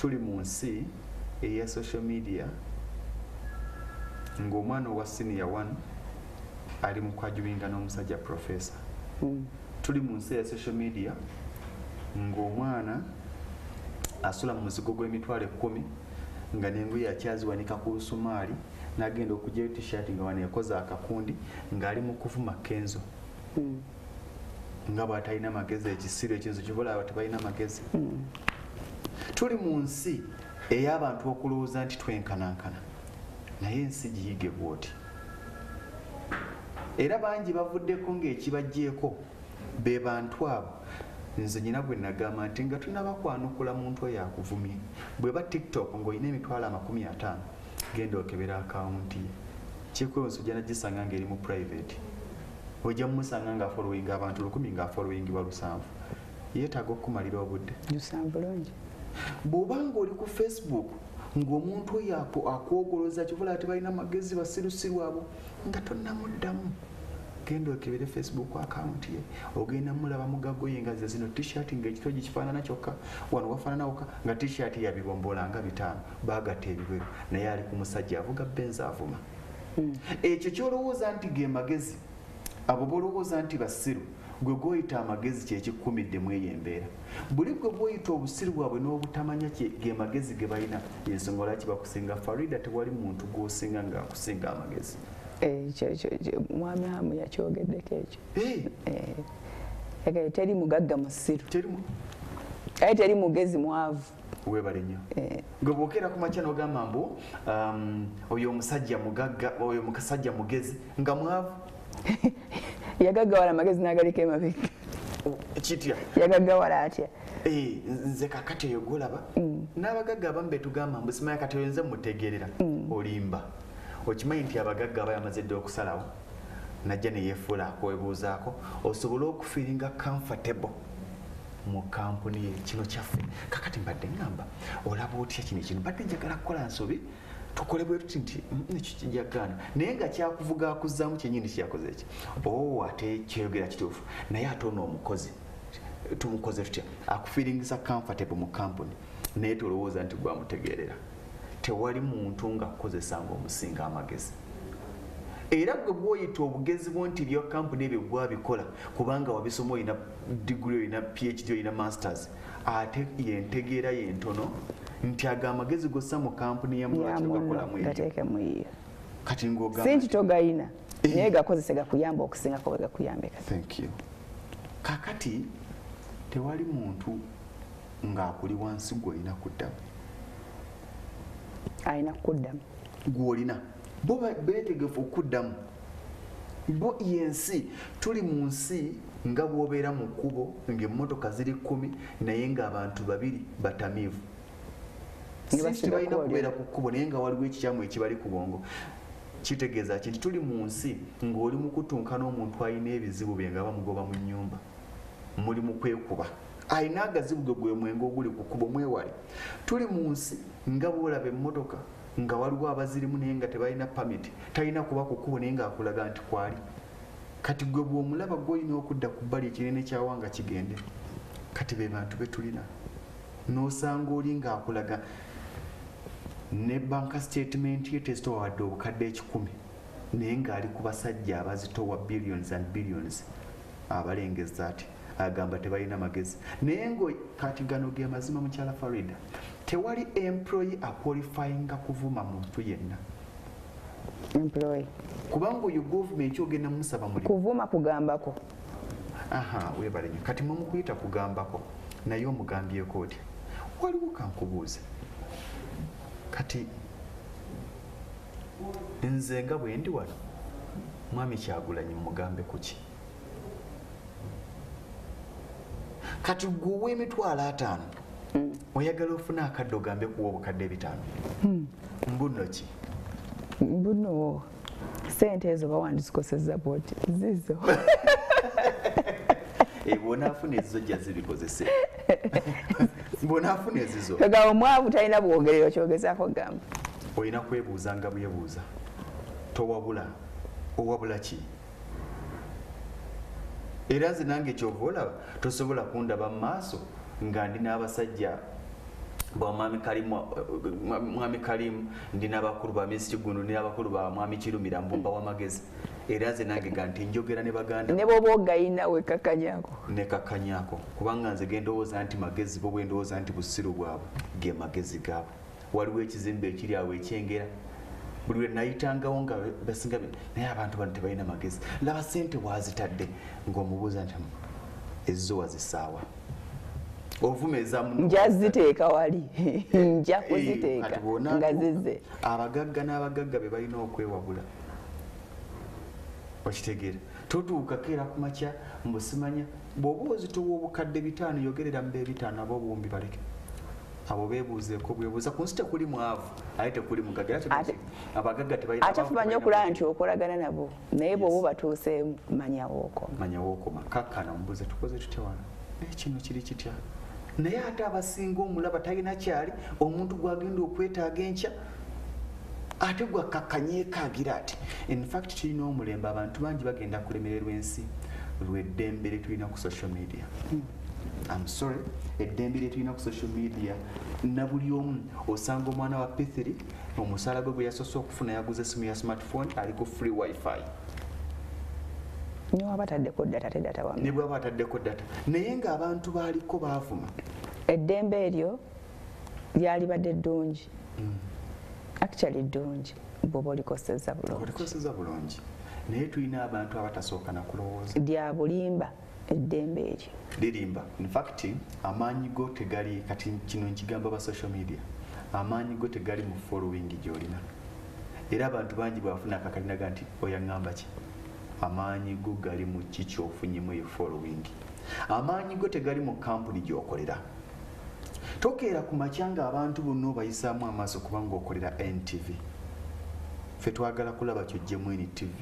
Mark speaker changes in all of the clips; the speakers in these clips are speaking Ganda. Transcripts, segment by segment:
Speaker 1: Tuli mu nsi eya social media, ng'omwana owa senior 1 ali mu kwajuwinga n'omusajja professor. Tuli mu nsi eya social media ng'omwana asula mu muzigo gw'emitwalo 10 nga n'engoye akyaziwanika ku lusumaali, n'agenda okuggyayo t-shirt nga wano yakoze akakundi ng'ali mu kuvuma Kenzo. Nga bw'atalina magezi, ekisiru ekintu kibola tebalina magezi. Tuli mu nsi ey'abantu okulowooza nti twenkanankana, naye ensi giyige bw'oti. Era bangi bavuddeko ng'ekibajjeeko be bantu abo. Nze nyina gwe nagamba nti nga tunabakwanukula muntu oyo akuvumye, bweba TikTok ng'olina emitwalo 50, genda okebera akawunti ye, kikwewuunyisa ojja nagisanga ng'eri mu private, ojja mumusanga ng'afollowinga abantu 1000 ng'afollowingibwa 7. Yeetaaga okukumalira obudde.
Speaker 2: 7 bulungi.
Speaker 1: Bw'oba ng'oli ku Facebook ng'omuntu oyo akwogoloza kivula ati balina magezi basirusiru abo, nga tonnamuddamu, genda okebere Facebook account ye, ogenda mulaba mugagoye nga ze zino t-shirt ng'ekitwe gikifaanana kyokka, wano wafaanana wokka nga t-shirt ya bibombola nga 5, baagatta ebibero, naye ali ku musajja avuga Benz avuma. Ekyo ky'olowooza nti ge magezi, abo b'olowooza nti basiru, gwe gw'oyita amagezi kye kikukumiddemu eyo embeera. Buli gwe bw'oyita obusiru bwabwe n'obutamanya ge magezi ge balina, ensonga lwaki bakusinga. Farida, tewali muntu gw'osinga ng'akusinga amagezi.
Speaker 2: Ekyo mwami Hamu yakyogeddeko ekyo. Teri mugagga musiru. Aye teri mugezi mwavu.
Speaker 1: Weebale nnyo. Gwe bw'okeera ku makya n'ogamba mbu oyo omusajja mugagga, oyo omusajja mugezi nga mwavu.
Speaker 2: Yagaggawala amagezi n'agaleka emabega.
Speaker 1: Kitya?
Speaker 2: Yagaggawala atya?
Speaker 1: Nze kakati oyo gw'olaba, n'abagagga abamu be tugamba mbu simanyi kati oyo nze mutegeerera, olimba. Okimanyi nti abagagga aba yamaze dda okusalawo, najja ne yeefuula akwebuuzaako, osobole okufiiringa comfortable mu kampuni ye. Kino kyaffe. Kakati mbadde ŋŋamba, olaba otya kino ekintu? Mbadde njagala kukola nsobi, tukole bwe tuti nti ekyo kijja kugaana, naye nga kyakuvuga akuzzaamu kyennyini kyakoze eki. Oh, ate kyeyogera kituufu, naye ate ono omukozi tumukoze tutya? Akufiiringisa comfortable mu kampuni, naye tolowooza nti gwamutegeerera. Tewali muntu ng'akukozesa ng'omusinga amagezi. Era gwe bw'oyita obugezi bwo nti bya kampuni ebyo gwabikola kubanga wabisoma, olina degree, olina PhD, olina masters, ate yentegeera yentono nti ago amagezi gossa mu kampuni ya
Speaker 2: munno gateeke mu yiyo.
Speaker 1: Kati ng'ogamba
Speaker 2: si nti togayina, naye gakozese gakuyamba okusingako bwe gakuyambe kati.
Speaker 1: Thank you. Kakati tewali muntu ng'akuli wansi gw'olina kuddamu.
Speaker 2: Alina kuddamu.
Speaker 1: Gw'olina. Bo beetegefu okuddamu. Bo yensi, tuli mu nsi nga bw'obeera mu kkubo ng'emmotoka ziri 10 naye ng'abantu 2 batamiivu. Si tebalina kubeera ku kkubo naye nga waliwo ekikyamu ekibali ku bwongo. Kitegeeza ki nti tuli mu nsi ng'oli mu kutunka n'omuntu alina ebizibu bye nga bamugoba mu nnyumba. Muli mu kwekuba. Alina agazibu ge gwe mwenge oguli ku kkubo, mwewale. Tuli mu nsi nga bw'olaba emmotoka nga waliwo abazirimu naye nga tebalina permit, talina kuba ku kkubo naye ng'akulaga nti kwali. Kati gwe bw'omulaba gw'olina okudda ku bbali ekinene kyawanga kigende. Kati be bantu be tulina. N'osanga oli ng'akulaga ne bank statement ye tezitowa wadde obukadde 100, naye ng'ali ku basajja abazitowa billions and billions, abalengeza ati agamba tebalina magezi. Naye ngo kati gano ge mazima, mukyala Farida, tewali employee aqualifyinga kuvuma muntu yenna.
Speaker 2: Employee.
Speaker 1: Kubanga oyo gavumenti ogenda musaba mulimu.
Speaker 2: Kuvuma kugambako.
Speaker 1: Aha, weebale nnyo. Kati mwe mukuyita kugambako, naye omugambyeko otya? Waliwo kankubuuze. Kati nze nga bwe ndi wano, Mwami Kyagulanyi mugambe kuki? Kati gwe ow'emitwalo 50 oyagala ofune akadde ogambe kuwa obukadde 5. Mbuno ki?
Speaker 2: Mbuno sente ezo bawandizikosezza bwoti zizo.
Speaker 1: Bw'onaafuna ezizo jja zibikozese. Bw'onaafuna ezizo.
Speaker 2: Kagabo omwavu talina bwogerero kyogezaako gamba.
Speaker 1: Olina kwebuuza nga bwebuuza. Towabula. Owabula ki? Era nze nange ky'ova olaba tosobola kundaba mu maaso nga ndi n'abasajja Ba Mwami Karimu ndi n'abakulu ba Miss Kiggundu ndi n'abakulu ba Mwami Kirumira mbumba w'amagezi. Era nze nange ga nti njogera ne baganda.
Speaker 2: Ne bw'oba ogayina wekakanyako.
Speaker 1: Nekakanyako kubanga nze ge ndowooza nti magezi bo bwe ndowooza nti busiru bwabwe ge magezi gaabwe. Waliwo ekizimbe ekiri awo ekyengera buli lwe nayitangawo nga basinga naye abantu bano tebalina magezi. Laba ssente waazitadde ng'omubuuza nti ezizo wazisaawa. Ovuma eza muno.
Speaker 2: Nja ziteeka wali. Nja kuziteeka nga zizze.
Speaker 1: Abagagga n'abagagga be balina okwewabula. Okitegeera. Totuuka keera ku makya mbusimanya bw'oba ozitowa obukadde 5 yogerera mu be 5 ab'obuwumbi baleke. Abo beebuuzeeko bwebuuza ku nsi tekuli mwavu aye tekuli mugagga. Abagagga tebalina.
Speaker 2: Ate fuba nnyo okulaba nti okolagana nabo naye bw'oba obatuuseemu manya wookoma.
Speaker 1: Manya wookoma. Kakkana omubuuze tukoze tutya wano? Kino kiri kitya? Naye ate abasinga omulaba talina kyali omuntu gw'agenda okwetaaga enkya ate gwakakkanyeekaagira ati. In fact tulina omulembe abantu bangi bagenda kulemererwa ensi lw'eddembe lye tulina ku social media. I'm sorry, eddembe lye tulina ku social media na buli omu osanga omwana wa P3 omusaala gwe gwe yasoose okufuna yaguze essimu ya smartphone ali ku free wifi.
Speaker 2: Ne bw'aba ataddeko data te data wamma.
Speaker 1: Ne bw'aba ataddeko data naye ng'abantu baaliko baavuma.
Speaker 2: Eddembe eryo lyalibadde ddungi. Actually ddungi bw'oba olikosezza bulungi.
Speaker 1: Olikosezza bulungi. Naye tulina abantu abatasooka na kulowooza.
Speaker 2: Lya bulimba eddembe eryo.
Speaker 1: Lirimba. In fact amaanyi go tegali kati kino nkigamba ba social media. Amaanyi go tegali mu following gy'olina. Era abantu bangi bw'afuna akakalinaga nti oyaŋŋamba ki? Amaanyi go gali mu ki ky'ofunyemu eyo following. Amaanyi go tegali mu kampuni gy'okolera. Tokeera ku makya ng'abantu bonna obayisaamu amaaso kubanga okolera NTV. Ffe twagala kulaba ky'oggyemu NTV.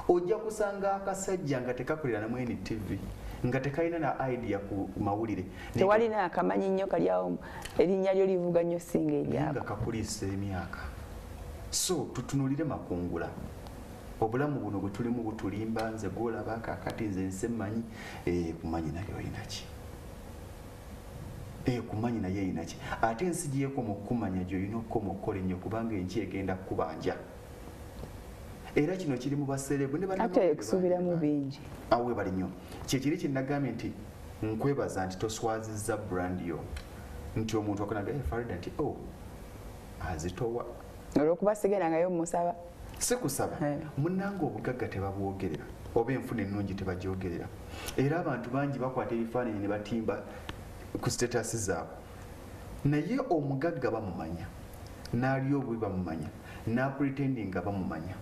Speaker 1: Ojja kusanga akasajja nga tekakolera namu NTV nga tekalina na idea ku mawulire.
Speaker 2: Tewalina akamanyi nnyo kali awo erinnya lyo livuga nnyo singa eryako.
Speaker 1: Nga kakuliisa emyaka. So tutunuulire makungula. Obulamu buno bwe tulimu butulimba nze gw'olaba kaakati nze nsi mmanyi kumanyi naye olina ki? Kumanyi naye olina ki? Ate ensi gy'ekoma okukumanya gy'olina okukoma okukola ennyo kubanga enki egenda kukubanja. Era kino kiri mu baserebu ne
Speaker 2: bannamawulire. Ate kusuubiramu bingi.
Speaker 1: Awo webale nnyo. Kye kiri kye nagambye nti nkwebaza nti toswazizza brand yo. Nti omuntu akonaga Farida nti oh azitowa.
Speaker 2: Olw'okuba sigendangayo mmusaba.
Speaker 1: Si kusaba. Munnange obugagga tebabwogerera oba enfuna ennungi tebagyogerera. Era abantu bangi bakwata ebifaananyi ne batimba ku status zaabwe. Naye omugagga bamumanya, n'ali obubi bamumanya, n'apretendinga bamumanya.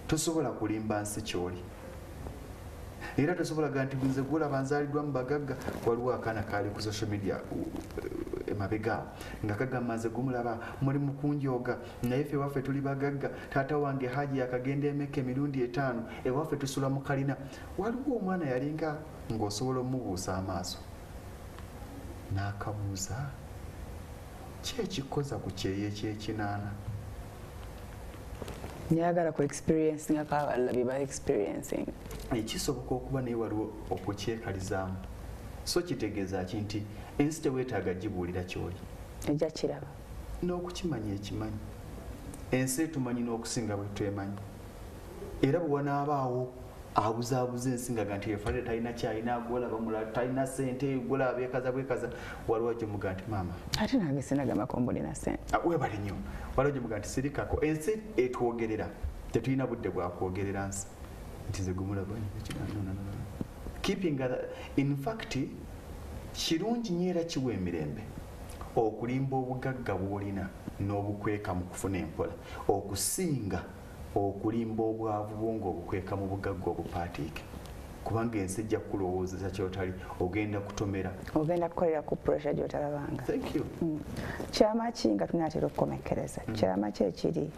Speaker 1: Tosobola kulimba nsi ky'oli. Era tosobola ga nti nze gw'olaba nzaaliddwa mu bagagga. Waliwo akaana kaali ku social media emabega nga kagamba nze gumulaba muli mu kunjooga naye ffe ewaffe tuli bagagga, taata wange Haji akagenda emeka emirundi 5, ewaffe tusula mu kalina. Waliwo omwana yalinga ng'osobola omubuusa amaaso n'akabuuza ki ekikoza ku kyeyo eky'ekinaana.
Speaker 2: Njagala ku experience nga abalala bye ba experiencing.
Speaker 1: Ekisoboka okuba naye waliwo okukyekalizaamu. So kitegeeza ki nti ensi teweetaaga gibuulira ky'oli.
Speaker 2: Ejja kiraba.
Speaker 1: N'okukimanya ekimanyi. Ensi etumanyi n'okusinga bwe twemanyi. Era bwe wanaabaawo abuzaabuza ensi nga nti Farida talina ky'alina, gw'olaba mulala talina ssente, gw'olaba beekaza bwekaza, waliwo gy'omuga nti maama.
Speaker 2: Ate nange sinagambako mbu nina ssente.
Speaker 1: Weebale nnyo. Waliwo gy'omuga nti sirikako. Ensi etwogerera. Tetulina budde bwa kwogerera nsi. Nti nze gumulaba. Keeping other, in fact, kirungi nnyo era kiwa emirembe okulimba obugagga bw'olina n'obukweka mu kufuna empola okusinga okulimba obwavu bwo ng'obukweka mu bugagga obupaatiike. Kubanga ensi ejja kukulowoozesa ky'otali, ogenda kutomera.
Speaker 2: Ogenda kukolera ku pressure gy'otalabanga.
Speaker 1: Thank you.
Speaker 2: Kyama ki nga tunaatera okukomekkereza? Kyama ki ekiri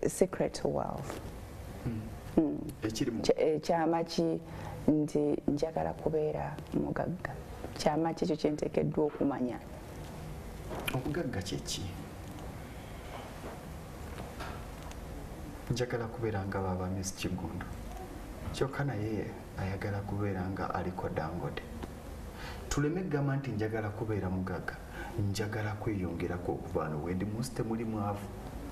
Speaker 2: secret to wealth?
Speaker 1: Ekirimu.
Speaker 2: Kyama ki nti njagala kubeera mugagga? Kyama ki ekyo kye nteekeddwa okumanya?
Speaker 1: Obugagga kye ki? Njagala kubeera nga baba Miss Kiggundu. Kyokka naye ayagala kubeera nga aliko Dangote. Tuleme kugamba nti njagala kubeera mugagga, njagala kweyongerako okuva wano wendi. Mu nsi temuli mwavu,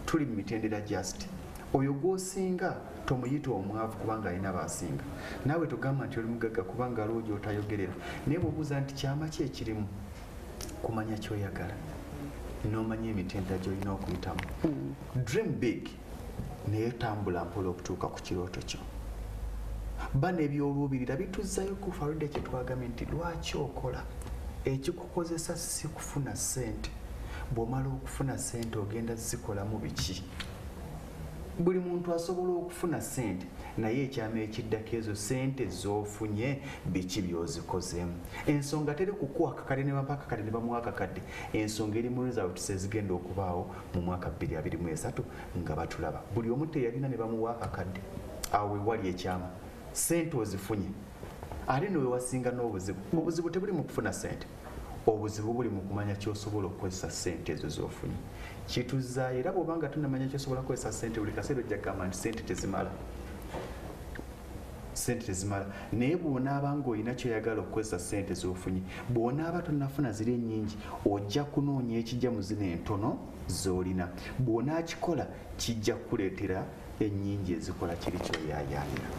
Speaker 1: tuli mu mitendera. Just oyo gw'osinga tomuyita omwavu kubanga alina baasinga. Naawe togamba nti oli mugagga kubanga aliwo gy'otayogerera. Naye bw'obuuza nti kyama ki ekirimu kumanya kyoyagala, n'omanya emitendera gy'olina okuyitamu. Dream big, naye tambula mpola okutuuka ku kirooto kyo. Ba n'ebyoluubirira bituzzayo ku Farida kye twagambye nti lwaki okola. Ekikukozesa si kufuna ssente. Bw'omala okufuna ssente, ogenda zikolamu biki? Buli muntu asobola okufuna ssente, naye ekyama ekiddako, ezo ssente z'ofunye biki by'ozikozeemu? Ensonga teri kukuwa akakadde ne bampa akakadde ne bamuwa akakadde. Ensonga eri mu results ezigenda okubaawo mu mwaka 2023 nga batulaba. Buli omu teyalina ne bamuwa akakadde. Awo wewali ekyama. Ssente ozifunye, ate newewasinga n'obuzibu. Obuzibu tebuli mu kufuna ssente, obuzibu buli mu kumanya kyosobola okukozesa ssente ezo zofunye. Kituzaayo era bw'obanga tonamanya kyosobola kukozesa ssente, buli kaseera ojja kugamba nti ssente tezimala, ssente tezimala. Naye bw'onaaba ng'olina kyoyagala okukozesa ssente z'ofunye, bw'onaaba tonnafuna ziri ennyingi, ojja kunoonya ekijja mu zino entono z'olina. Bw'onaakikola, kijja kukuleetera ennyingi ezikola kiri kyoyaayaanira.